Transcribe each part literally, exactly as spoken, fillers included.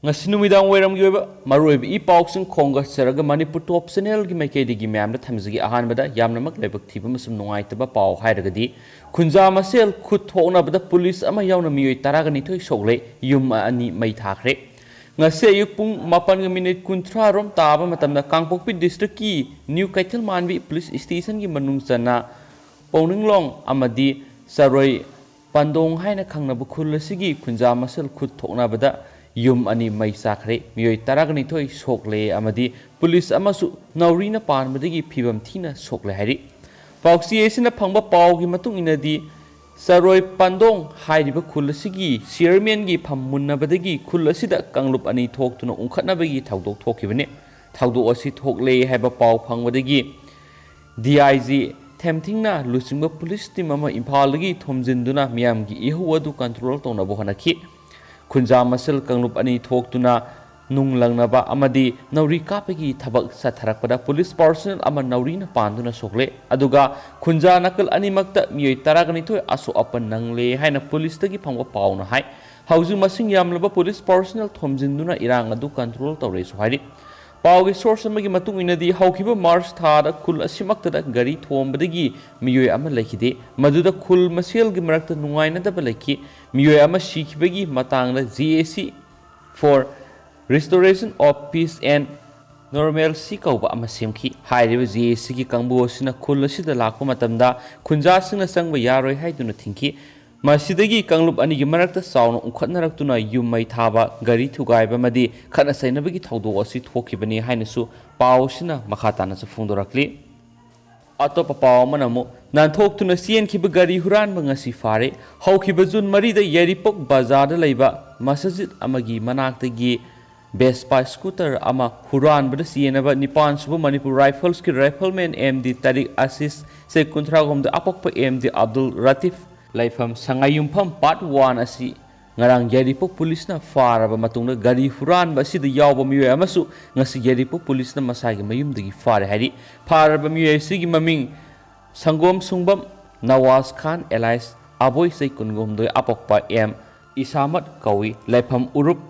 ꯉꯁꯤ ꯅꯨꯃꯤꯗꯥꯡ ꯋꯥꯏꯔꯝꯒꯤ ꯑꯣꯏꯕ ꯃꯔꯨꯑꯣꯏꯕ ꯏ ꯄꯥꯎꯁꯤꯡ ꯈꯣꯝꯒꯠꯆꯔꯒ ꯃꯅꯤꯄꯨꯔ ꯇꯣꯞ ꯆꯦꯅꯦꯜꯒꯤ ꯃꯥꯏꯀꯩꯗꯒꯤ ꯃꯌꯥꯝꯗ ꯊꯝꯖꯒꯦ꯫ ꯑꯍꯥꯟꯕꯗ ꯌꯥꯝꯅꯃꯛ ꯂꯥꯏꯕꯛ ꯊꯤꯕ ꯑꯃꯁꯨꯡ ꯅꯨꯡꯉꯥꯏꯇꯕ ꯄꯥꯎ ꯍꯥꯏꯔꯒꯗꯤ ꯈꯨꯟꯖꯥ ꯃꯁꯦꯜ ꯈꯨꯠ ꯊꯣꯛꯅꯕꯗ ꯄꯨꯂꯤꯁ ꯑꯃ ꯌꯥꯎꯅ ꯃꯤꯑꯣꯏ ꯇꯔꯥꯒ ꯅꯤꯊꯣꯏ ꯁꯣꯛꯂꯦ, ꯌꯨꯝ ꯑꯅꯤ ꯃꯩ ꯊꯥꯈ꯭ꯔꯦ꯫ ꯉꯁꯤ ꯑꯌꯨꯛ ꯄꯨꯡ ꯃꯥꯄꯟꯒ ꯃꯤꯅꯤꯠ ꯀꯨꯟꯊ꯭ꯔꯥ ꯔꯣꯝ ꯇꯥꯕ ꯃꯇꯝꯗ ꯀꯥꯡꯄꯣꯛꯄꯤ ꯗꯤꯁꯇ꯭ꯔꯤꯛꯀꯤ ꯅ꯭ꯌꯨ ꯀꯩꯊꯦꯜ ꯃꯥꯟꯕꯤ ꯄꯨꯂꯤꯁ ꯁ꯭ꯇꯦꯁꯟꯒꯤ ꯃꯅꯨꯡ ꯆꯟꯅ ꯄꯣꯡꯅꯤꯡꯂꯣꯡ ꯑꯃꯗꯤ ꯆꯔꯣꯏ ꯄꯥꯟꯗꯣꯡ ꯍꯥꯏꯅ ꯈꯪꯅꯕ ꯈꯨꯜ ꯑꯁꯤꯒꯤ ꯈꯨꯟꯖꯥ ꯃꯁꯦꯜ ꯈꯨꯠ ꯊꯣꯛꯅꯕꯗ ꯌꯨꯝ ꯑꯅꯤ ꯃꯩ ꯆꯥꯈ꯭ꯔꯦ, ꯃꯤꯑꯣꯏ ꯇꯔꯥꯒ ꯅꯤꯊꯣꯏ ꯁꯣꯛꯂꯦ ꯑꯃꯗꯤ ꯄꯨꯂꯤꯁ ꯑꯃꯁꯨ ꯅꯥꯎꯔꯤꯅ ꯄꯥꯟꯕꯗꯒꯤ ꯐꯤꯕꯝ ꯊꯤꯅ ꯁꯣꯛꯂꯦ ꯍꯥꯏꯔꯤ꯫ ꯄꯥꯎꯆꯦ ꯑꯁꯤꯅ ꯐꯪꯕ ꯄꯥꯎꯒꯤ ꯃꯇꯨꯡ ꯏꯟꯅꯗꯤ, ꯆꯔꯣꯏ ꯄꯥꯟꯗꯣꯡ ꯍꯥꯏꯔꯤꯕ ꯈꯨꯜ ꯑꯁꯤꯒꯤ ꯆꯤꯌꯔꯃꯦꯟꯒꯤ ꯐꯝ ꯃꯨꯟꯅꯕꯗꯒꯤ ꯈꯨꯜ ꯑꯁꯤꯗ ꯀꯥꯡꯂꯨꯞ ꯑꯅꯤ ꯊꯣꯛꯇꯨꯅ ꯎꯪꯈꯠꯅꯕꯒꯤ ꯊꯧꯗꯣꯛ ꯊꯣꯛꯈꯤꯕꯅꯤ꯫ ꯊꯧꯗꯣꯛ ꯑꯁꯤ ꯊꯣꯛꯂꯦ ꯍꯥꯏꯕ ꯄꯥꯎ ꯐꯪꯕꯗꯒꯤ ꯗꯤ ꯑꯥꯏ ꯖꯤ ꯊꯦꯝꯊꯤꯡꯅ ꯂꯨꯆꯤꯡꯕ ꯄꯨꯂꯤꯁ ꯇꯤꯝ ꯑꯃ ꯏꯝꯐꯥꯜꯗꯒꯤ ꯊꯣꯝꯖꯤꯟꯗꯨꯅ ꯃꯤꯌꯥꯝꯒꯤ ꯏꯍꯧ ꯑꯗꯨ ꯀꯟꯇ꯭ꯔꯣꯜ ꯇꯧꯅꯕ ꯍꯣꯠꯅꯈꯤ꯫ ꯈꯨꯟꯖꯥ ꯃꯁꯦꯜ ꯀꯥꯡꯂꯨꯞ ꯑꯅꯤ ꯊꯣꯛꯇꯨꯅ ꯅꯨꯡ ꯂꯪꯅꯕ ꯑꯃꯗꯤ ꯅꯥꯎꯔꯤ ꯀꯥꯞꯄꯒꯤ ꯊꯕꯛ ꯆꯠꯊꯔꯛꯄꯗ ꯄꯨꯂꯤꯁ ꯄꯥꯔꯁꯣꯅꯦꯜ ꯑꯃ ꯅꯥꯎꯔꯤꯅ ꯄꯥꯟꯗꯨꯅ ꯁꯣꯛꯂꯦ꯫ ꯑꯗꯨꯒ ꯈꯨꯟꯖꯥ ꯅꯥꯀꯜ ꯑꯅꯤꯃꯛꯇ ꯃꯤꯑꯣꯏ ꯇꯔꯥꯒ ꯅꯤꯊꯣꯏ ꯑꯁꯣꯛ ꯑꯄꯟ ꯅꯪꯂꯦ ꯍꯥꯏꯅ ꯄꯨꯂꯤꯁꯇꯒꯤ ꯐꯪꯕ ꯄꯥꯎꯅ ꯍꯥꯏ꯫ ꯍꯧꯖꯤꯛ ꯃꯁꯤꯡ ꯌꯥꯝꯂꯕ ꯄꯨꯂꯤꯁ ꯄꯥꯔꯁꯣꯅꯦꯜ ꯊꯣꯝꯖꯤꯟꯗꯨꯅ ꯏꯔꯥꯡ ꯑꯗꯨ ꯀꯟꯇ꯭ꯔꯣꯜ ꯇꯧꯔꯦꯁꯨ ꯍꯥꯏꯔꯤ꯫ ꯄꯥꯎꯒꯤ ꯁꯣꯔꯁ ꯑꯃꯒꯤ ꯃꯇꯨꯡ ꯏꯟꯅꯗꯤ, ꯍꯧꯈꯤꯕ ꯃꯥꯔꯆ ꯊꯥꯗ ꯈꯨꯜ ꯑꯁꯤꯃꯛꯇꯗ ꯒꯥꯔꯤ ꯊꯣꯝꯕꯗꯒꯤ ꯃꯤꯑꯣꯏ ꯑꯃ ꯂꯩꯈꯤꯗꯦ꯫ ꯃꯗꯨꯗ ꯈꯨꯜ ꯃꯁꯦꯜꯒꯤ ꯃꯔꯛꯇ ꯅꯨꯡꯉꯥꯏꯅꯗꯕ ꯂꯩꯈꯤ꯫ ꯃꯤꯑꯣꯏ ꯑꯃ ꯁꯤꯈꯤꯕꯒꯤ ꯃꯇꯥꯡꯗ J A C for Restoration of Peace and Normalcy ꯀꯧꯕ ꯑꯃ ꯁꯦꯝꯈꯤ꯫ ꯍꯥꯏꯔꯤꯕ J A C ꯒꯤ ꯀꯥꯡꯕꯨ ꯑꯁꯤꯅ ꯈꯨꯜ ꯑꯁꯤꯗ ꯂꯥꯛꯄ ꯃꯇꯝꯗ ꯈꯨꯟꯖꯥꯁꯤꯡꯅ ꯆꯪꯕ ꯌꯥꯔꯣꯏ ꯍꯥꯏꯗꯨꯅ ꯊꯤꯡꯈꯤ꯫ ꯃꯁꯤꯗꯒꯤ ꯀꯥꯡꯂꯨꯞ ꯑꯅꯤꯒꯤ ꯃꯔꯛꯇ ꯆꯥꯎꯅ ꯎꯪꯈꯠꯅꯔꯛꯇꯨꯅ ꯌꯨꯝ ꯃꯩ ꯊꯥꯕ, ꯒꯥꯔꯤ ꯊꯨꯒꯥꯏꯕ ꯑꯃꯗꯤ ꯈꯠꯅ ꯆꯩꯅꯕꯒꯤ ꯊꯧꯗꯣꯛ ꯑꯁꯤ ꯊꯣꯛꯈꯤꯕꯅꯤ ꯍꯥꯏꯅꯁꯨ ꯄꯥꯎ ꯑꯁꯤꯅ ꯃꯈꯥ ꯇꯥꯅꯁꯨ ꯐꯣꯡꯗꯣꯔꯛꯂꯤ꯫ ꯑꯇꯣꯞꯄ ꯄꯥꯎ ꯑꯃꯅ ꯑꯃꯨꯛ, ꯅꯥꯟꯊꯣꯛꯇꯨꯅ ꯆꯦꯟꯈꯤꯕ ꯒꯥꯔꯤ ꯍꯨꯔꯥꯟꯕ ꯉꯁꯤ ꯐꯥꯔꯦ꯫ ꯍꯧꯈꯤꯕ ꯖꯨꯟ ꯃꯔꯤꯗ ꯌꯥꯏꯔꯤꯄꯣꯛ ꯕꯖꯥꯔꯗ ꯂꯩꯕ ꯃꯁꯖꯤꯗ ꯑꯃꯒꯤ ꯃꯅꯥꯛꯇꯒꯤ ꯕꯦꯁꯄꯥ ꯁ꯭ꯀꯨꯇꯔ ꯑꯃ ꯍꯨꯔꯥꯟꯕꯗ ꯆꯦꯟꯅꯕ ꯅꯤꯄꯥꯟ ꯁꯨꯕ ꯃꯅꯤꯄꯨꯔ ꯔꯥꯏꯐꯜꯁꯀꯤ ꯔꯥꯏꯐꯜꯃꯦꯟ ꯑꯦꯝ ꯗꯤ ꯇꯥꯔꯤꯛ ꯑꯁꯤꯁ, ꯆꯍꯤ ꯀꯨꯟꯊ꯭ꯔꯥꯍꯨꯝꯗꯣꯏ, ꯑꯄꯣꯛꯄ ꯑꯦꯝ ꯗꯤ ꯑꯕꯗꯨꯜ ꯔꯥꯇꯤꯐ, ꯂꯩꯐꯝ ꯁꯉꯥꯏꯌꯨꯝꯐꯝ ꯄꯥꯔꯠ ꯋꯥꯟ ꯑꯁꯤ ꯉꯔꯥꯡ ꯌꯥꯏꯔꯤꯄꯣꯛ ꯄꯨꯂꯤꯁꯅ ꯐꯥꯔꯕ ꯃꯇꯨꯡꯗ ꯒꯥꯔꯤ ꯍꯨꯔꯥꯟꯕ ꯑꯁꯤꯗ ꯌꯥꯎꯕ ꯃꯤꯑꯣꯏ ꯑꯃꯁꯨ ꯉꯁꯤ ꯌꯥꯏꯔꯤꯄꯣꯛ ꯄꯨꯂꯤꯁꯅ ꯃꯁꯥꯒꯤ ꯃꯌꯨꯝꯗꯒꯤ ꯐꯥꯔꯦ ꯍꯥꯏꯔꯤ꯫ ꯐꯥꯔꯕ ꯃꯤꯑꯣꯏ ꯑꯁꯤꯒꯤ ꯃꯃꯤꯡ ꯁꯪꯒꯣꯝ ꯁꯨꯡꯕꯝ ꯅꯋꯥꯖ ꯈꯥꯟ ꯑꯦꯂꯥꯏꯁ ꯑꯕꯣꯏ, ꯆꯍꯤ ꯀꯨꯟꯍꯨꯝꯗꯣꯏ, ꯑꯄꯣꯛꯄ ꯑꯦꯝ ꯏꯁꯥꯃꯠ ꯀꯧꯏ, ꯂꯩꯐꯝ ꯎꯔꯨꯞ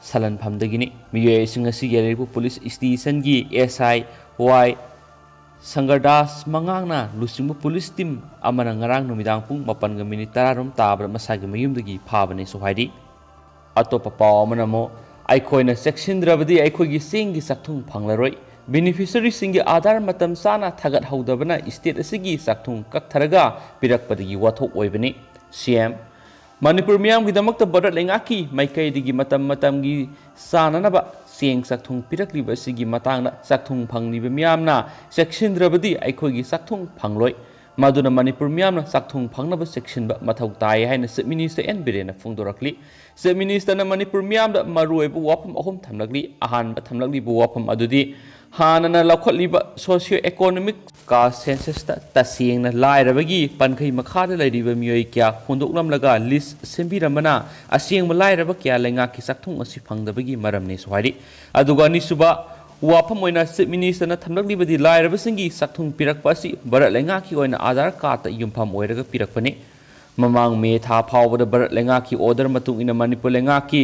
ꯁꯂꯟꯐꯝꯗꯒꯤꯅꯤ꯫ ꯃꯤꯑꯣꯏꯁꯤꯡ ꯑꯁꯤ ꯌꯥꯏꯔꯤꯄꯣꯛ ꯄꯨꯂꯤꯁ ꯁ꯭ꯇꯦꯁꯟꯒꯤ ꯑꯦꯁ ꯑꯥꯏ ꯋꯥꯏ ꯁꯪꯒꯔꯗꯥꯁ ꯃꯉꯥꯡꯅ ꯂꯨꯆꯤꯡꯕ ꯄꯨꯂꯤꯁ ꯇꯤꯝ ꯑꯃꯅ ꯉꯔꯥꯡ ꯅꯨꯃꯤꯗꯥꯡ ꯄꯨꯡ ꯃꯥꯄꯟꯒ ꯃꯤꯅꯤꯠ ꯇꯔꯥꯔꯣꯝ ꯇꯥꯕꯗ ꯃꯁꯥꯒꯤ ꯃꯌꯨꯝꯗꯒꯤ ꯐꯥꯕꯅꯦꯁꯨ ꯍꯥꯏꯔꯤ꯫ ꯑꯇꯣꯞꯄ ꯄꯥꯎ ꯑꯃꯅ ꯑꯃꯨꯛ, ꯑꯩꯈꯣꯏꯅ ꯆꯦꯛꯁꯤꯟꯗ꯭ꯔꯕꯗꯤ ꯑꯩꯈꯣꯏꯒꯤ ꯆꯦꯡꯒꯤ ꯆꯥꯛꯊꯨꯡ ꯐꯪꯂꯔꯣꯏ꯫ ꯕꯦꯅꯤꯐꯤꯁꯔꯤꯁꯤꯡꯒꯤ ꯑꯥꯙꯥꯔ ꯃꯇꯝ ꯆꯥꯅ ꯊꯥꯒꯠꯍꯧꯗꯕꯅ ꯁ꯭ꯇꯦꯠ ꯑꯁꯤꯒꯤ ꯆꯥꯛꯊꯨꯡ ꯀꯛꯊꯔꯒ ꯄꯤꯔꯛꯄꯗꯒꯤ ꯋꯥꯊꯣꯛ ꯑꯣꯏꯕꯅꯤ꯫ ꯁꯤ ꯑꯦꯝ, ꯃꯅꯤꯄꯨꯔ ꯃꯤꯌꯥꯝꯒꯤꯗꯃꯛꯇ ꯚꯥꯔꯠ ꯂꯩꯉꯥꯛꯀꯤ ꯃꯥꯏꯀꯩꯗꯒꯤ ꯃꯇꯝ ꯃꯇꯝꯒꯤ ꯆꯥꯅꯅꯕ ꯆꯦꯡ ꯆꯥꯛꯊꯨꯡ ꯄꯤꯔꯛꯂꯤꯕ ꯑꯁꯤꯒꯤ ꯃꯇꯥꯡꯗ ꯆꯥꯛꯊꯨꯡ ꯐꯪꯂꯤꯕ ꯃꯤꯌꯥꯝꯅ ꯆꯦꯛꯁꯤꯟꯗ꯭ꯔꯕꯗꯤ ꯑꯩꯈꯣꯏꯒꯤ ꯆꯥꯛꯊꯨꯡ ꯐꯪꯂꯣꯏ꯫ ꯃꯗꯨꯅ ꯃꯅꯤꯄꯨꯔ ꯃꯤꯌꯥꯝꯅ ꯆꯥꯛꯊꯨꯡ ꯐꯪꯅꯕ ꯆꯦꯛꯁꯤꯟꯕ ꯃꯊꯧ ꯇꯥꯏ ꯍꯥꯏꯅ ꯆꯤꯐ ꯃꯤꯅꯤꯁꯇꯔ ꯑꯦꯟ ꯕꯤꯔꯦꯟꯅ ꯐꯣꯡꯗꯣꯔꯛꯂꯤ꯫ ꯆꯤꯐ ꯃꯤꯅꯤꯁꯇꯔꯅ ꯃꯅꯤꯄꯨꯔ ꯃꯤꯌꯥꯝꯗ ꯃꯔꯨꯑꯣꯏꯕ ꯋꯥꯐꯝ ꯑꯍꯨꯝ ꯊꯝꯂꯛꯂꯤ꯫ ꯑꯍꯥꯟꯕ ꯊꯝꯂꯛꯂꯤꯕ ꯋꯥꯐꯝ ꯑꯗꯨꯗꯤ ꯍꯥꯟꯅꯅ ꯂꯧꯈꯠꯂꯤꯕ ꯁꯣꯁꯤꯌꯣ ꯏꯀꯣꯅꯣꯃꯤꯛ ꯀꯥꯁ ꯁꯦꯟꯁꯁꯇ ꯇꯁꯦꯡꯅ ꯂꯥꯏꯔꯕꯒꯤ ꯄꯟꯈꯩ ꯃꯈꯥꯗ ꯂꯩꯔꯤꯕ ꯃꯤꯑꯣꯏ ꯀꯌꯥ ꯍꯨꯟꯗꯣꯛꯂꯝꯂꯒ ꯂꯤꯁ ꯁꯦꯝꯕꯤꯔꯝꯕꯅ ꯑꯁꯦꯡꯕ ꯂꯥꯏꯔꯕ ꯀꯌꯥ ꯂꯩꯉꯥꯛꯀꯤ ꯆꯥꯛꯊꯨꯡ ꯑꯁꯤ ꯐꯪꯗꯕꯒꯤ ꯃꯔꯝꯅꯤꯁꯨ ꯍꯥꯏꯔꯤ꯫ ꯑꯗꯨꯒ ꯑꯅꯤꯁꯨꯕ ꯋꯥꯐꯝ ꯑꯣꯏꯅ ꯆꯤꯐ ꯃꯤꯅꯤꯁꯇꯔꯅ ꯊꯝꯂꯛꯂꯤꯕꯗꯤ ꯂꯥꯏꯔꯕꯁꯤꯡꯒꯤ ꯆꯥꯛꯊꯨꯡ ꯄꯤꯔꯛꯄ ꯑꯁꯤ ꯚꯥꯔꯠ ꯂꯩꯉꯥꯛꯀꯤ ꯑꯣꯏꯅ ꯑꯥꯙꯥꯔ ꯀꯥꯔꯗꯇ ꯌꯨꯝꯐꯝ ꯑꯣꯏꯔꯒ ꯄꯤꯔꯛꯄꯅꯤ꯫ ꯃꯃꯥꯡ ꯃꯦ ꯊꯥ ꯐꯥꯎꯕꯗ ꯚꯥꯔꯠ ꯂꯩꯉꯥꯛꯀꯤ ꯑꯣꯔꯗꯔ ꯃꯇꯨꯡ ꯏꯟꯅ ꯃꯅꯤꯄꯨꯔ ꯂꯩꯉꯥꯛꯀꯤ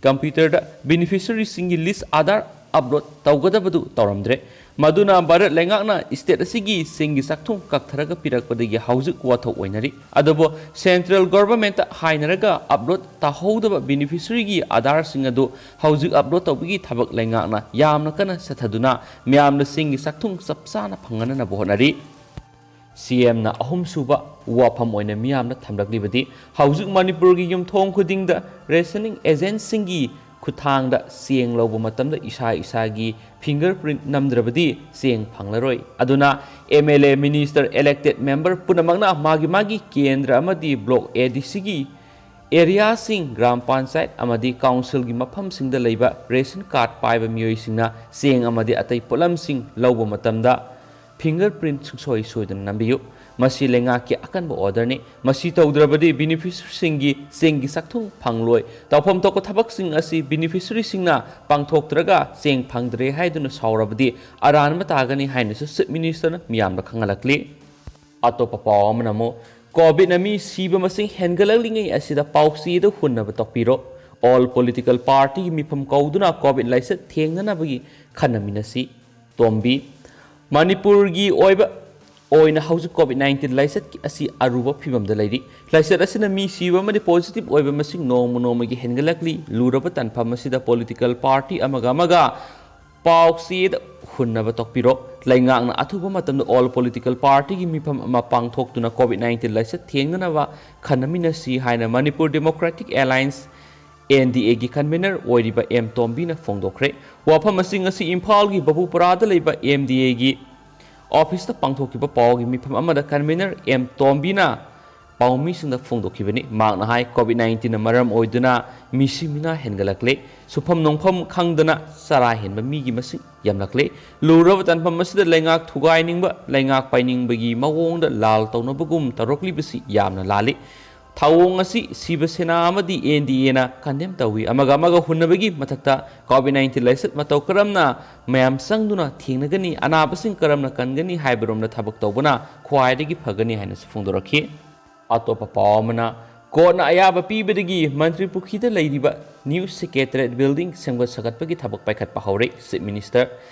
ꯀꯝꯄ꯭ꯌꯨꯇꯔꯗ ꯕꯦꯅꯤꯐꯤꯁꯔꯤꯁꯤꯡꯒꯤ ꯂꯤꯁ ꯑꯥꯙꯥꯔ ꯑꯞꯂꯣꯗ ꯇꯧꯒꯗꯕꯗꯨ ꯇꯧꯔꯝꯗ꯭ꯔꯦ꯫ ꯃꯗꯨꯅ ꯚꯥꯔꯠ ꯂꯩꯉꯥꯛꯅ ꯁ꯭ꯇꯦꯠ ꯑꯁꯤꯒꯤ ꯆꯦꯡꯒꯤ ꯆꯥꯛꯊꯨꯡ ꯀꯛꯊꯔꯒ ꯄꯤꯔꯛꯄꯗꯒꯤ ꯍꯧꯖꯤꯛ ꯋꯥꯊꯣꯛ ꯑꯣꯏꯅꯔꯤ꯫ ꯑꯗꯨꯕꯨ ꯁꯦꯟꯇ꯭ꯔꯦꯜ ꯒꯣꯚꯔꯟꯃꯦꯟꯠꯇ ꯍꯥꯏꯅꯔꯒ ꯑꯞꯂꯣꯗ ꯇꯧꯍꯧꯗꯕ ꯕꯦꯅꯤꯐꯤꯁꯔꯤꯒꯤ ꯑꯥꯙꯥꯔꯁꯤꯡ ꯑꯗꯨ ꯍꯧꯖꯤꯛ ꯑꯞꯂꯣꯗ ꯇꯧꯕꯒꯤ ꯊꯕꯛ ꯂꯩꯉꯥꯛꯅ ꯌꯥꯝꯅ ꯀꯟꯅ ꯆꯠꯊꯗꯨꯅ ꯃꯤꯌꯥꯝꯅ ꯆꯦꯡꯒꯤ ꯆꯥꯛꯊꯨꯡ ꯆꯞ ꯆꯥꯅ ꯐꯪꯍꯟꯅꯕ ꯍꯣꯠꯅꯔꯤ꯫ ꯁꯤ ꯑꯦꯝꯅ ꯑꯍꯨꯝꯁꯨꯕ ꯋꯥꯐꯝ ꯑꯣꯏꯅ ꯃꯤꯌꯥꯝꯅ ꯊꯝꯂꯛꯂꯤꯕꯗꯤ ꯍꯧꯖꯤꯛ ꯃꯅꯤꯄꯨꯔꯒꯤ ꯌꯨꯝꯊꯣꯡ ꯈꯨꯗꯤꯡꯗ ꯔꯦꯁꯅꯤꯡ ꯑꯦꯖꯦꯟꯠꯁꯤꯡꯒꯤ ꯈꯨꯠꯊꯥꯡꯗ ꯆꯦꯡ ꯂꯧꯕ ꯃꯇꯝꯗ ꯏꯁꯥ ꯏꯁꯥꯒꯤ ꯐꯤꯡꯒꯔ ꯄ꯭ꯔꯤꯟꯠ ꯅꯝꯗ꯭ꯔꯕꯗꯤ ꯆꯦꯡ ꯐꯪꯂꯔꯣꯏ꯫ ꯑꯗꯨꯅ M L A, minister, elected member ꯄꯨꯝꯅꯃꯛꯅ ꯃꯥꯒꯤ ꯃꯥꯒꯤ ꯀꯦꯟꯗ꯭ꯔ ꯑꯃꯗꯤ ꯕ꯭ꯂꯣꯛ ꯑꯦ ꯗꯤ ꯁꯤꯒꯤ ꯑꯦꯔꯤꯌꯥꯁꯤꯡ, ꯒ꯭ꯔꯥꯝ ꯄꯟꯆꯥꯌꯠ ꯑꯃꯗꯤ ꯀꯥꯎꯟꯁꯤꯜꯒꯤ ꯃꯐꯝꯁꯤꯡꯗ ꯂꯩꯕ ꯔꯦꯁꯟ ꯀꯥꯔꯗ ꯄꯥꯏꯕ ꯃꯤꯑꯣꯏꯁꯤꯡꯅ ꯆꯦꯡ ꯑꯃꯗꯤ ꯑꯇꯩ ꯄꯣꯠꯂꯝꯁꯤꯡ ꯂꯧꯕ ꯃꯇꯝꯗ ꯐꯤꯡꯒꯔ ꯄ꯭ꯔꯤꯟꯠ ꯁꯨꯡꯁꯣꯏ ꯁꯣꯏꯗꯅ ꯅꯝꯕꯤꯌꯨ꯫ ꯃꯁꯤ ꯂꯩꯉꯥꯛꯀꯤ ꯑꯀꯟꯕ ꯑꯣꯔꯗꯔꯅꯤ꯫ ꯃꯁꯤ ꯇꯧꯗ꯭ꯔꯕꯗꯤ ꯕꯦꯅꯤꯐꯤꯁꯔꯤꯁꯤꯡꯒꯤ ꯆꯦꯡꯒꯤ ꯆꯥꯛꯊꯨꯡ ꯐꯪꯂꯣꯏ꯫ ꯇꯧꯐꯝ ꯊꯣꯛꯄ ꯊꯕꯛꯁꯤꯡ ꯑꯁꯤ ꯕꯦꯅꯤꯐꯤꯁꯔꯤꯁꯤꯡꯅ ꯄꯥꯡꯊꯣꯛꯇ꯭ꯔꯒ ꯆꯦꯡ ꯐꯪꯗ꯭ꯔꯦ ꯍꯥꯏꯗꯨꯅ ꯁꯥꯎꯔꯕꯗꯤ ꯑꯔꯥꯟꯕ ꯇꯥꯒꯅꯤ ꯍꯥꯏꯅꯁꯨ ꯆꯤꯐ ꯃꯤꯅꯤꯁꯇꯔꯅ ꯃꯤꯌꯥꯝꯗ ꯈꯪꯍꯜꯂꯛꯂꯤ꯫ ꯑꯇꯣꯞꯄ ꯄꯥꯎ ꯑꯃꯅ ꯑꯃꯨꯛ, ꯀꯣꯚꯤꯗꯅ ꯃꯤ ꯁꯤꯕ ꯃꯁꯤꯡ ꯍꯦꯟꯒꯠꯂꯛꯂꯤꯉꯩ ꯑꯁꯤꯗ ꯄꯥꯎꯆꯦꯗ ꯍꯨꯟꯅꯕ ꯇꯧꯕꯤꯔꯣ꯫ All political partyꯒꯤ ꯃꯤꯐꯝ ꯀꯧꯗꯨꯅ COVID ꯂꯥꯏꯆꯠ ꯊꯦꯡꯅꯅꯕꯒꯤ ꯈꯟꯅꯃꯤꯟꯅꯁꯤ꯫ ꯇꯣꯝꯕꯤ, ꯃꯅꯤꯄꯨꯔꯒꯤ ꯑꯣꯏꯕ ꯑꯣꯏꯅ ꯍꯧꯖꯤꯛ COVID nineteen ꯂꯥꯏꯆꯠ ꯑꯁꯤ ꯑꯔꯨꯕ ꯐꯤꯕꯝꯗ ꯂꯩꯔꯤ꯫ ꯂꯥꯏꯆꯠ ꯑꯁꯤꯅ ꯃꯤ ꯁꯤꯕ ꯑꯃꯗꯤ positive ꯑꯣꯏꯕ ꯃꯁꯤꯡ ꯅꯣꯡꯃ ꯅꯣꯡꯃꯒꯤ ꯍꯦꯟꯒꯠꯂꯛꯂꯤ꯫ ꯂꯨꯔꯕ ꯇꯥꯟꯐꯝ ꯑꯁꯤꯗ political party ꯑꯃꯒ ꯑꯃꯒ ꯄꯥꯎꯆꯦꯗ ꯍꯨꯟꯅꯕ ꯇꯥꯛꯄꯤꯔꯣ꯫ ꯂꯩꯉꯥꯛꯅ ꯑꯊꯨꯕ ꯃꯇꯝꯗ all political partyꯒꯤ ꯃꯤꯐꯝ ꯑꯃ ꯄꯥꯡꯊꯣꯛꯇꯨꯅ COVID nineteen ꯂꯥꯏꯆꯠ ꯊꯦꯡꯅꯅꯕ ꯈꯟꯅꯃꯤꯟꯅꯁꯤ ꯍꯥꯏꯅ Manipur Democratic Alliance, MDAꯒꯤ convener ꯑꯣꯏꯔꯤꯕ ꯑꯦꯝ ꯇꯣꯝꯕꯤꯅ ꯐꯣꯡꯗꯣꯛꯈ꯭ꯔꯦ꯫ ꯋꯥꯐꯝ ꯑꯁꯤ ꯉꯁꯤ ꯏꯝꯐꯥꯜꯒꯤ ꯕꯕꯨꯄꯨꯔꯥꯗ ꯂꯩꯕ MDAꯒꯤ officeꯇ ꯄꯥꯡꯊꯣꯛꯈꯤꯕ ꯄꯥꯎꯒꯤ ꯃꯤꯐꯝ ꯑꯃꯗ convener ꯑꯦꯝ ꯇꯣꯝꯕꯤꯅ ꯄꯥꯎꯃꯤꯁꯤꯡꯗ ꯐꯣꯡꯗꯣꯛꯈꯤꯕꯅꯤ꯫ ꯃꯍꯥꯛꯅ ꯍꯥꯏ, COVID nineteenꯅ ꯃꯔꯝ ꯑꯣꯏꯗꯨꯅ ꯃꯤꯁꯤ ꯃꯤꯅꯥ ꯍꯦꯟꯒꯠꯂꯛꯂꯦ꯫ ꯁꯨꯐꯝ ꯅꯣꯡꯐꯝ ꯈꯪꯗꯅ ꯆꯔꯥ ꯍꯦꯟꯕ ꯃꯤꯒꯤ ꯃꯁꯤꯡ ꯌꯥꯝꯂꯛꯂꯦ꯫ ꯂꯨꯔꯕ ꯇꯥꯟꯐꯝ ꯑꯁꯤꯗ ꯂꯩꯉꯥꯛ ꯊꯨꯒꯥꯏꯅꯤꯡꯕ, ꯂꯩꯉꯥꯛ ꯄꯥꯏꯅꯤꯡꯕꯒꯤ ꯃꯑꯣꯡꯗ ꯂꯥꯜ ꯇꯧꯅꯕꯒꯨꯝ ꯇꯧꯔꯛꯂꯤꯕꯁꯤ ꯌꯥꯝꯅ ꯂꯥꯜꯂꯤ꯫ ꯊꯧꯑꯣꯡ ꯑꯁꯤ ꯁꯤꯕ ꯁꯦꯅꯥ ꯑꯃꯗꯤ NDAꯅ condemn ꯇꯧꯏ꯫ ꯑꯃꯒ ꯑꯃꯒ ꯍꯨꯟꯅꯕꯒꯤ ꯃꯊꯛꯇ COVID nineteen ꯂꯥꯏꯆꯠ ꯃꯇꯧ ꯀꯔꯝꯅ ꯃꯌꯥꯝ ꯆꯪꯗꯨꯅ ꯊꯦꯡꯅꯒꯅꯤ, ꯑꯅꯥꯕꯁꯤꯡ ꯀꯔꯝꯅ ꯀꯟꯒꯅꯤ ꯍꯥꯏꯕꯔꯣꯝꯗ ꯊꯕꯛ ꯇꯧꯕꯅ ꯈ꯭ꯋꯥꯏꯗꯒꯤ ꯐꯒꯅꯤ ꯍꯥꯏꯅꯁꯨ ꯐꯣꯡꯗꯣꯔꯛꯈꯤ꯫ ꯑꯇꯣꯞꯄ ꯄꯥꯎ ꯑꯃꯅ, ꯀꯣꯔꯠꯅ ꯑꯌꯥꯕ ꯄꯤꯕꯗꯒꯤ ꯃꯟꯇ꯭ꯔꯤ ꯄꯨꯈ꯭ꯔꯤꯗ ꯂꯩꯔꯤꯕ new secretariat building ꯁꯦꯝꯒꯠ ꯁꯥꯒꯠꯄꯒꯤ ꯊꯕꯛ ꯄꯥꯏꯈꯠꯄ ꯍꯧꯔꯦ꯫ Chief Minister,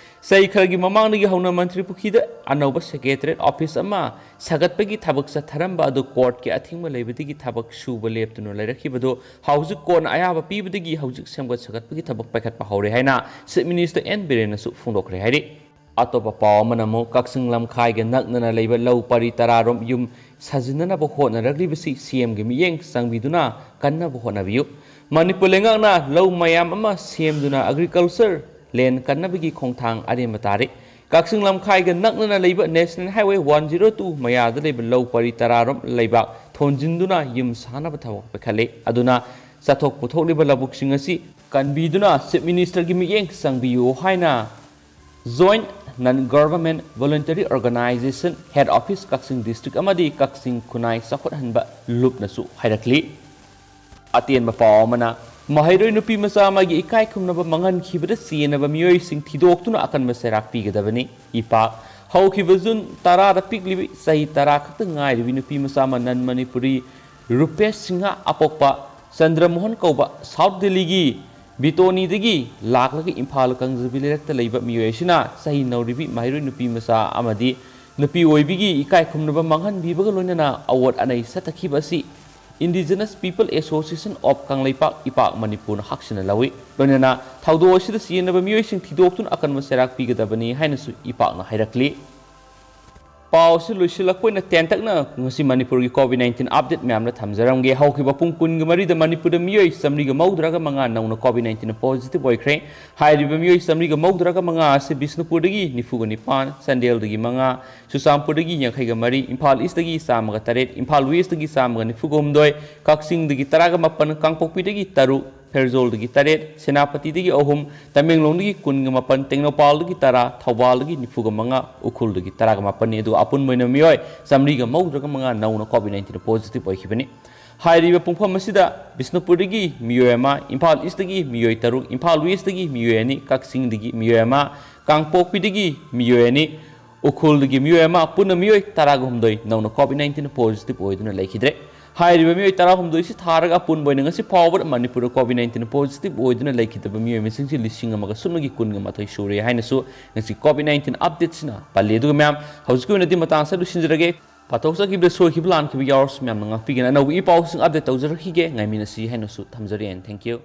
ꯆꯍꯤ ꯈꯔꯒꯤ ꯃꯃꯥꯡꯗꯒꯤ ꯍꯧꯅ ꯃꯟꯇ꯭ꯔꯤ ꯄꯨꯈ꯭ꯔꯤꯗ ꯑꯅꯧꯕ secretariat office ꯑꯃ ꯁꯥꯒꯠꯄꯒꯤ ꯊꯕꯛ ꯆꯠꯊꯔꯝꯕ ꯑꯗꯨ ꯀꯣꯔꯠꯀꯤ ꯑꯊꯤꯡꯕ ꯂꯩꯕꯗꯒꯤ ꯊꯕꯛ ꯁꯨꯕ ꯂꯦꯞꯇꯨꯅ ꯂꯩꯔꯛꯈꯤꯕꯗꯨ ꯍꯧꯖꯤꯛ ꯀꯣꯔꯠꯅ ꯑꯌꯥꯕ ꯄꯤꯕꯗꯒꯤ ꯍꯧꯖꯤꯛ ꯁꯦꯝꯒꯠ ꯁꯥꯒꯠꯄꯒꯤ ꯊꯕꯛ ꯄꯥꯏꯈꯠꯄ ꯍꯧꯔꯦ ꯍꯥꯏꯅ Chief Minister ꯑꯦꯟ ꯕꯤꯔꯦꯟꯅꯁꯨ ꯐꯣꯡꯗꯣꯛꯈ꯭ꯔꯦ ꯍꯥꯏꯔꯤ꯫ ꯑꯇꯣꯞꯄ ꯄꯥꯎ ꯑꯃꯅ ꯑꯃꯨꯛ ꯀꯛꯆꯤꯡ ꯂꯝꯈꯥꯏꯒ ꯅꯛꯅꯅ ꯂꯩꯕ ꯂꯧ ꯄꯔꯤ ꯇꯔꯥꯔꯣꯝ ꯌꯨꯝ ꯁꯥꯖꯤꯟꯅꯅꯕ ꯍꯣꯠꯅꯔꯛꯂꯤꯕꯁꯤ CMꯒꯤ ꯃꯤꯠꯌꯦꯡ ꯆꯪꯕꯤꯗꯨꯅ ꯀꯟꯅꯕ ꯍꯣꯠꯅꯕꯤꯌꯨ꯫ ꯃꯅꯤꯄꯨꯔ ꯂꯩꯉꯥꯛꯅ ꯂꯧ ꯃꯌꯥꯝ ꯑꯃ ꯁꯦꯝꯗꯨꯅ agriculture land ꯀꯟꯅꯕꯒꯤ ꯈꯣꯡꯊꯥꯡ ꯑꯔꯦꯝꯕ ꯇꯥꯔꯦ꯫ ꯀꯛꯆꯤꯡ ꯂꯝꯈꯥꯏꯒ ꯅꯛꯅꯅ ꯂꯩꯕ National Highway one zero two ꯃꯌꯥꯗ ꯂꯩꯕ ꯂꯧ ꯄꯔꯤ ꯇꯔꯥꯔꯣꯝ ꯂꯩꯕꯥꯛ ꯊꯣꯟꯖꯤꯟꯗꯨꯅ ꯌꯨꯝ ꯁꯥꯅꯕ ꯊꯕꯛ ꯄꯥꯏꯈꯠꯂꯦ꯫ ꯑꯗꯨꯅ ꯆꯠꯊꯣꯛ ꯄꯨꯊꯣꯛꯂꯤꯕ ꯂꯧꯕꯨꯛꯁꯤꯡ ꯑꯁꯤ ꯀꯟꯕꯤꯗꯨꯅ Chief Ministerꯒꯤ ꯃꯤꯠꯌꯦꯡ ꯆꯪꯕꯤꯌꯨ ꯍꯥꯏꯅ Joint Non Government Voluntary Organisation Head Office ꯀꯛꯆꯤꯡ District ꯑꯃꯗꯤ ꯀꯛꯆꯤꯡ ꯈꯨꯟꯅꯥꯏ ꯆꯥꯎꯈꯠꯍꯟꯕ ꯂꯨꯞꯅꯁꯨ ꯍꯥꯏꯔꯛꯂꯤ꯫ ꯑꯇꯦꯟꯕ ꯄꯥꯎ ꯑꯃꯅ, ꯃꯍꯩꯔꯣꯏ ꯅꯨꯄꯤ ꯃꯆꯥ ꯑꯃꯒꯤ ꯏꯀꯥꯏ ꯈꯨꯝꯅꯕ ꯃꯥꯡꯍꯟꯈꯤꯕꯗ ꯆꯦꯟꯅꯕ ꯃꯤꯑꯣꯏꯁꯤꯡ ꯊꯤꯗꯣꯛꯇꯨꯅ ꯑꯀꯟꯕ ꯆꯩꯔꯥꯛ ꯄꯤꯒꯗꯕꯅꯤ꯫ ꯏꯄꯥꯛ, ꯍꯧꯈꯤꯕ ꯖꯨꯟ ꯇꯔꯥꯗ ꯄꯤꯛꯂꯤꯕꯤ ꯆꯍꯤ ꯇꯔꯥ ꯈꯛꯇ ꯉꯥꯏꯔꯤꯕꯤ ꯅꯨꯄꯤ ꯃꯆꯥ ꯑꯃ ꯅꯟ ꯃꯅꯤꯄꯨꯔꯤ ꯔꯨꯄꯦꯁ ꯁꯤꯡꯍ ꯑꯄꯣꯛꯄ ꯆꯟꯗ꯭ꯔ ꯃꯣꯍꯟ ꯀꯧꯕ ꯁꯥꯎꯠ ꯗꯦꯜꯂꯤꯒꯤ ꯕꯤꯇꯣꯅꯤꯗꯒꯤ ꯂꯥꯛꯂꯒ ꯏꯝꯐꯥꯜ ꯀꯪꯖꯕꯤ ꯂꯩꯔꯛꯇ ꯂꯩꯕ ꯃꯤꯑꯣꯏ ꯑꯁꯤꯅ ꯆꯍꯤ ꯅꯧꯔꯤꯕꯤ ꯃꯍꯩꯔꯣꯏ ꯅꯨꯄꯤ ꯃꯆꯥ ꯑꯃꯗꯤ ꯅꯨꯄꯤ ꯑꯣꯏꯕꯤꯒꯤ ꯏꯀꯥꯏ ꯈꯨꯝꯅꯕ ꯃꯥꯡꯍꯟꯕꯤꯕꯒ ꯂꯣꯏꯅꯅ ꯑꯋꯣꯠ ꯑꯅꯩ ꯆꯠꯊꯈꯤꯕ ꯑꯁꯤ Indigenous People Association of Kangleipak, ꯏꯄꯥꯛ ꯃꯅꯤꯄꯨꯔꯅ ꯍꯛꯁꯤꯟꯅ ꯂꯧꯏ꯫ ꯂꯣꯏꯅꯅ ꯊꯧꯗꯣꯛ ꯑꯁꯤꯗ ꯆꯦꯟꯅꯕ ꯃꯤꯑꯣꯏꯁꯤꯡ ꯊꯤꯗꯣꯛꯇꯨꯅ ꯑꯀꯟꯕ ꯆꯩꯔꯥꯛ ꯄꯤꯒꯗꯕꯅꯤ ꯍꯥꯏꯅꯁꯨ ꯏꯄꯥꯛꯅ ꯍꯥꯏꯔꯛꯂꯤ꯫ ꯄꯥꯎ ꯑꯁꯤ ꯂꯣꯏꯁꯤꯜꯂꯛꯄ ꯑꯣꯏꯅ ꯇꯦꯟꯇꯛꯅ ꯉꯁꯤ ꯃꯅꯤꯄꯨꯔꯒꯤ COVID nineteen update ꯃꯌꯥꯝꯅ ꯊꯝꯖꯔꯝꯒꯦ꯫ ꯍꯧꯈꯤꯕ ꯄꯨꯡ ꯀꯨꯟꯒ ꯃꯔꯤꯗ ꯃꯅꯤꯄꯨꯔꯗ ꯃꯤꯑꯣꯏ ꯆꯥꯃꯔꯤꯒ ꯃꯧꯗ꯭ꯔꯥꯒ ꯃꯉꯥ ꯅꯧꯅ COVID nineteen positive ꯑꯣꯏꯈ꯭ꯔꯦ꯫ ꯍꯥꯏꯔꯤꯕ ꯃꯤꯑꯣꯏ ꯆꯥꯃꯔꯤꯒ ꯃꯧꯗ꯭ꯔꯥꯒ ꯃꯉꯥ ꯑꯁꯤ ꯕꯤꯁꯅꯨꯄꯨꯔꯗꯒꯤ ꯅꯤꯐꯨꯒ ꯅꯤꯄꯥꯟ, ꯆꯥꯟꯗꯦꯜꯗꯒꯤ ꯃꯉꯥ, ꯆꯨꯔꯆꯥꯟꯄꯨꯔꯗꯒꯤ ꯌꯥꯡꯈꯩꯒ ꯃꯔꯤ, ꯏꯝꯐꯥꯜ ꯏꯁꯇꯒꯤ ꯆꯥꯝꯃꯒ ꯇꯔꯦꯠ, ꯏꯝꯐꯥꯜ ꯋꯦꯁꯇꯒꯤ ꯆꯥꯝꯃꯒ ꯅꯤꯐꯨꯒ ꯍꯨꯝꯗꯣꯏ, ꯀꯛꯆꯤꯡꯗꯒꯤ ꯇꯔꯥꯒ ꯃꯥꯄꯟ, ꯀꯥꯡꯄꯣꯛꯄꯤꯗꯒꯤ ꯇꯔꯨꯛ, ꯐꯦꯔꯖꯣꯜꯗꯒꯤ ꯇꯔꯦꯠ, ꯁꯦꯅꯥꯄꯇꯤꯗꯒꯤ ꯑꯍꯨꯝ, ꯇꯃꯦꯡꯂꯣꯡꯗꯒꯤ ꯀꯨꯟꯒ ꯃꯥꯄꯟ, ꯇꯦꯡꯅꯧꯄꯥꯜꯗꯒꯤ ꯇꯔꯥ, ꯊꯧꯕꯥꯜꯗꯒꯤ ꯅꯤꯐꯨꯒ ꯃꯉꯥ, ꯎꯈ꯭ꯔꯨꯜꯗꯒꯤ ꯇꯔꯥꯒ ꯃꯥꯄꯟꯅꯤ꯫ ꯑꯗꯨꯒ ꯑꯄꯨꯟꯕ ꯑꯣꯏꯅ ꯃꯤꯑꯣꯏ ꯆꯥꯃꯔꯤꯒ ꯃꯧꯗ꯭ꯔꯥꯒ ꯃꯉꯥ ꯅꯧꯅ COVID nineteen positive ꯑꯣꯏꯈꯤꯕꯅꯤ꯫ ꯍꯥꯏꯔꯤꯕ ꯄꯨꯡꯐꯝ ꯑꯁꯤꯗ ꯕꯤꯁꯅꯨꯄꯨꯔꯗꯒꯤ ꯃꯤꯑꯣꯏ ꯑꯃ, ꯏꯝꯐꯥꯜ ꯏꯁꯇꯒꯤ ꯃꯤꯑꯣꯏ ꯇꯔꯨꯛ, ꯏꯝꯐꯥꯜ ꯋꯦꯁꯇꯒꯤ ꯃꯤꯑꯣꯏ ꯑꯅꯤ, ꯀꯛꯆꯤꯡꯗꯒꯤ ꯃꯤꯑꯣꯏ ꯑꯃ, ꯀꯥꯡꯄꯣꯛꯄꯤꯗꯒꯤ ꯃꯤꯑꯣꯏ ꯑꯅꯤ, ꯎꯈ꯭ꯔꯨꯜꯗꯒꯤ ꯃꯤꯑꯣꯏ ꯑꯃ, ꯄꯨꯟꯅ ꯃꯤꯑꯣꯏ ꯇꯔꯥꯒ ꯍꯨꯝꯗꯣꯏ ꯅꯧꯅ COVID nineteen positive ꯑꯣꯏꯗꯨꯅ ꯂꯩꯈꯤꯗ꯭ꯔꯦ꯫ ꯍꯥꯏꯔꯤꯕ ꯃꯤꯑꯣꯏ ꯇꯔꯥꯍꯨꯝꯗꯣꯏꯁꯤ ꯊꯥꯔꯒ ꯑꯄꯨꯟꯕ ꯑꯣꯏꯅ ꯉꯁꯤ ꯐꯥꯎꯕꯗ ꯃꯅꯤꯄꯨꯔꯗ COVID nineteen positive ꯑꯣꯏꯗꯨꯅ ꯂꯩꯈꯤꯗꯕ ꯃꯤꯑꯣꯏ ꯃꯁꯤꯡꯁꯤ ꯂꯤꯁꯤꯡ ꯑꯃꯒ ꯁꯨꯞꯅꯒꯤ ꯀꯨꯟꯒ ꯃꯥꯊꯣꯏ ꯁꯨꯔꯦ ꯍꯥꯏꯅꯁꯨ ꯉꯁꯤ COVID nineteen updateꯁꯤꯅ ꯄꯜꯂꯤ꯫ ꯑꯗꯨꯒ ꯃꯌꯥꯝ, ꯍꯧꯖꯤꯛꯀꯤ ꯑꯣꯏꯅꯗꯤ ꯃꯇꯥꯡꯁꯤꯗ ꯂꯣꯏꯁꯤꯟꯖꯔꯒꯦ꯫ ꯄꯥꯊꯣꯛꯆꯈꯤꯕꯗ ꯁꯣꯏꯈꯤꯕ ꯂꯥꯟꯈꯤꯕ ꯌꯥꯎꯔꯁꯨ ꯃꯌꯥꯝꯅ ꯉꯥꯛꯄꯤꯒꯅ ꯑꯅꯧꯕ ꯏ ꯄꯥꯎꯁꯤꯡ update ꯇꯧꯖꯔꯛꯈꯤꯒꯦ꯫ ꯉꯥꯏꯃꯤꯟꯅꯁꯤ ꯍꯥꯏꯅꯁꯨ ꯊꯝꯖꯔꯤ꯫ And thank you꯫